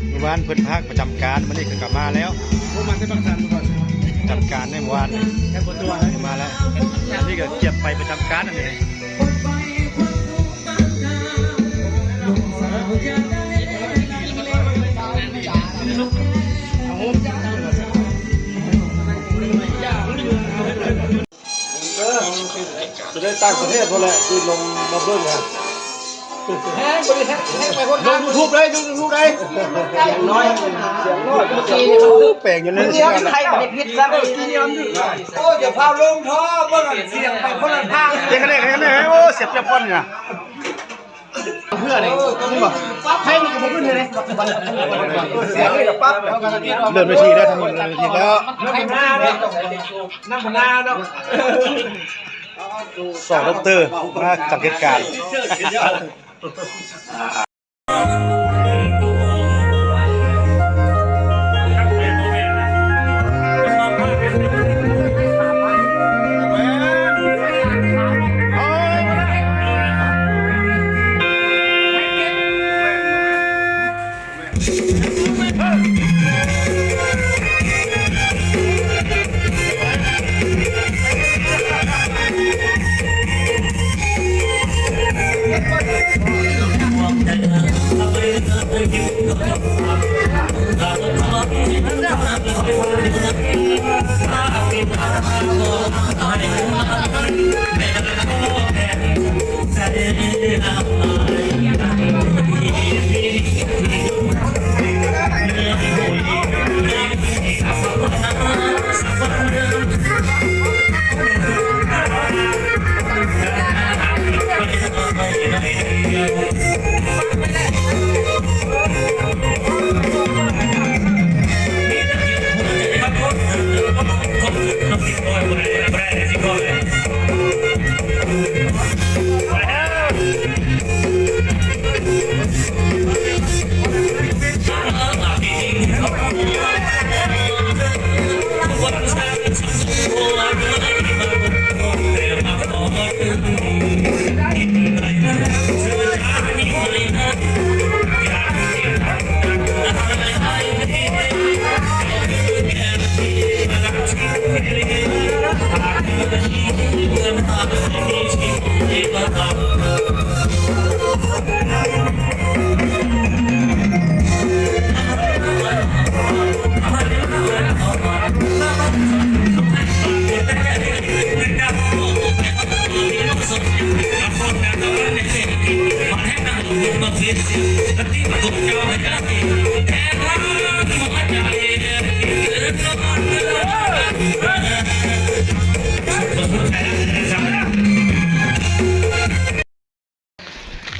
ເມື່ອວານເພິ່ນພາກປະຈຳການ ມື້ນີ້ເພິ່ນກໍມາແລ້ວ. ໂອ້ ມາແຕ່ປາກຊັນພຸ້ນ. ປະຈຳການໃນເມື່ອວານນີ້ ແຕ່ບໍ່ຕົວະ ມາແລ້ວ. ອັນນີ້ກໍກຽມໄປປະຈຳການອັນນີ້. ເອີ ຈະໄດ້ຕ່າງປະເທດພຸ້ນແຫຼະ ທີ່ລົງມາເບິ່ງຫັ້ນ. ແຮງບໍ່ໄດ້ແຮງ ແຮງໄປຄົນ ລົງຢູທູບເດ້ ລົງຢູທູບເດ້. ສຽງນ້ອຍ ສຽງນ້ອຍ. ໂອ້ ແປງຢູ່ໃນ ມັນເດຍວ ໃຜບໍ່ໄດ້ຜິດຊ້ຳ. ໂອ້ ຢ່າພາວລົງທໍ່ ເບິ່ງອັນສຽງໄປຄົນລະທາງ. ເຮັດຈັ່ງໃດ ເຮັດຈັ່ງໃດ. ໂອ້ ສຽງເຈັບຄົນນີ້ນະ. ເພື່ອນີ້ ນີ້ບໍ່ ໃຜມັນກໍບໍ່ຂຶ້ນເລີຍເດ້. ເລື່ອນເວທີແລ້ວ ທັງໝົດເລື່ອນເວທີແລ້ວ. ນ້ຳບໍ່ນາເນາະ ສອງດັອກເຕີມາສັງເກດການ.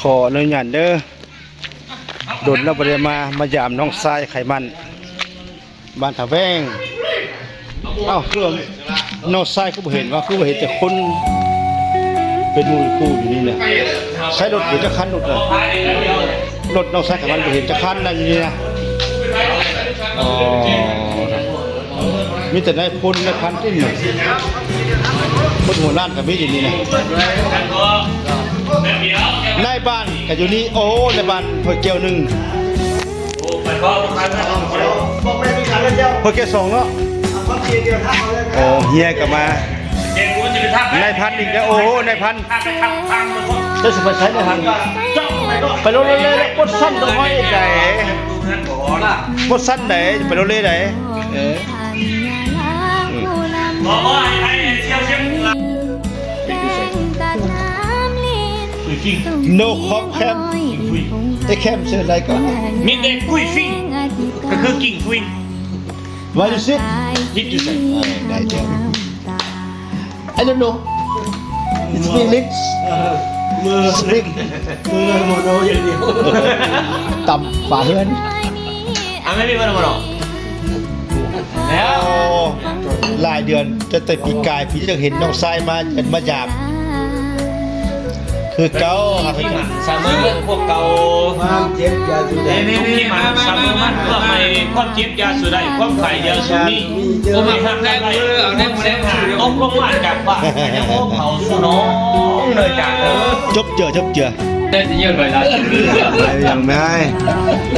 ຂໍອະນຸຍາດເດີ ດົນແລ້ວບໍ່ໄດ້ມາ ມາຢາມນ້ອງຊາຍໄຂມັນ ບ້ານທ່າແວງ. ອ້າວ ຄືວ່ານ້ອງຊາຍຄືບໍ່ເຫັນວະ ຄືວ່າເຫັນແຕ່ຄົນເປັນໝູ່ເປັນຄູ່ຢູ່ນີ້ນະ. ໃຊ້ລົດເຫັນຈັກຄັນ ລົດນະ ລົດນ້ອງຊາຍໄຂມັນບໍ່ເຫັນຈັກຄັນນະ ຢູ່ນີ້ນະ. ອໍ ມີແຕ່ນາຍພົນນາຍພັນຕິ ຄົນຫົວລ້ານກໍມີຢູ່ນີ້ນະ. ນາຍບ້ານກໍຢູ່ນີ້. ໂອ້ ນາຍບ້ານຫ້ວຍແກ້ວໜຶ່ງ ຫ້ວຍແກ້ວສອງເນາະ. ໂອ້ ເຮຍກໍມາ. ນາຍພັນອີກແລ້ວ. ໂອ້ ນາຍພັນ ເຈົ້າຊິໄປໃສນາຍພັນ? ໄປໂລເລ ປົດຊັ້ນດອກໄມ້ໃດ ປົດຊັ້ນໃດ ໄປໂລເລໃດ. ເອີ ໂນຄອບແຄມ ໄອ້ແຄມເຊີນໄດ້ກ່ອນ. ມີແຕ່ກຸ້ຍຟິງ ກໍຄືກິ່ງຄຸຍ. What is it? Did you say? ເອີ ໄດ້ແລ້ວ. I don't know. It's English. Speak. ຕຳຝາເຮືອນ. ອ່ະ ແມ່ນບໍ່ ບໍ່ ບໍ່ ແລ້ວ ໂອ້ ຫຼາຍເດືອນ ຕັ້ງແຕ່ປີກາຍ ປີທີ່ຢາກເຫັນນ້ອງຊາຍມາ ມາຢາມ. ເ ຄືເກົ່າ ສະເໝີພວກເກົ່າ ຄວາມເຈັບຢ່າສູ່ໄດ້ ທຸກທີ່ໝັ້ນສະເໝີໝັ້ນ ເພື່ອໃຫ້ຄວາມເຈັບຢ່າສູ່ໄດ້ ຄວາມໄຂ້ຢ່າສູ່ມີ ຜູ້ທີ່ຮັກກັນໄດ້ ຕົກລົງມາຈາກຟ້າ ໃຫ້ນຳໂອເຂົາສູ່ນ້ອງເດີຈາກເດີ ຈົບເຈື່ອ ຈົບເຈື່ອ ໄດ້ຊິເຢີດໄປລະ ໄດ້ຫຍັງນາຍ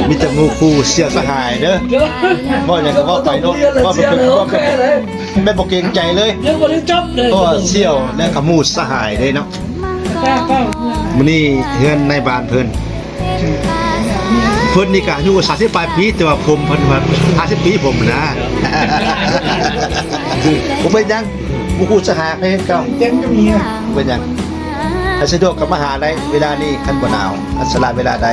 ມີແຕ່ໝູ່ຄູ່ສ່ຽວສະຫາຍເດີ ເວົ້າຫຍັງກໍເວົ້າໄປໂລດ ເວົ້າແບບ ເວົ້າແບບ ແບບບໍ່ເກງໃຈເລີຍ ຍັງບໍ່ໄດ້ຈັບເລີຍ ເພາະວ່າສ່ຽວແລະກໍໝູ່ສະຫາຍເດ້ເນາະ ມື້ນີ້ເຮືອນນາຍບ້ານເພິ່ນ ເພິ່ນນີ້ກໍອາຍຸສາມສິບປາຍປີ ແຕ່ວ່າຜົມເພິ່ນວ່າຫ້າສິບປີ ຜົມນະ ບໍ່ເປັນຫຍັງ ໝູ່ຄູ່ສະຫາຍໃຜເຫັນເກົ່າ ເຕັມກໍມີ ບໍ່ເປັນຫຍັງ ໃຜສະດວກກໍມາຫາໄດ້ ເວລານີ້ຄັນບໍ່ໜາວ ຄັນສະຫຼະເວລາໃດ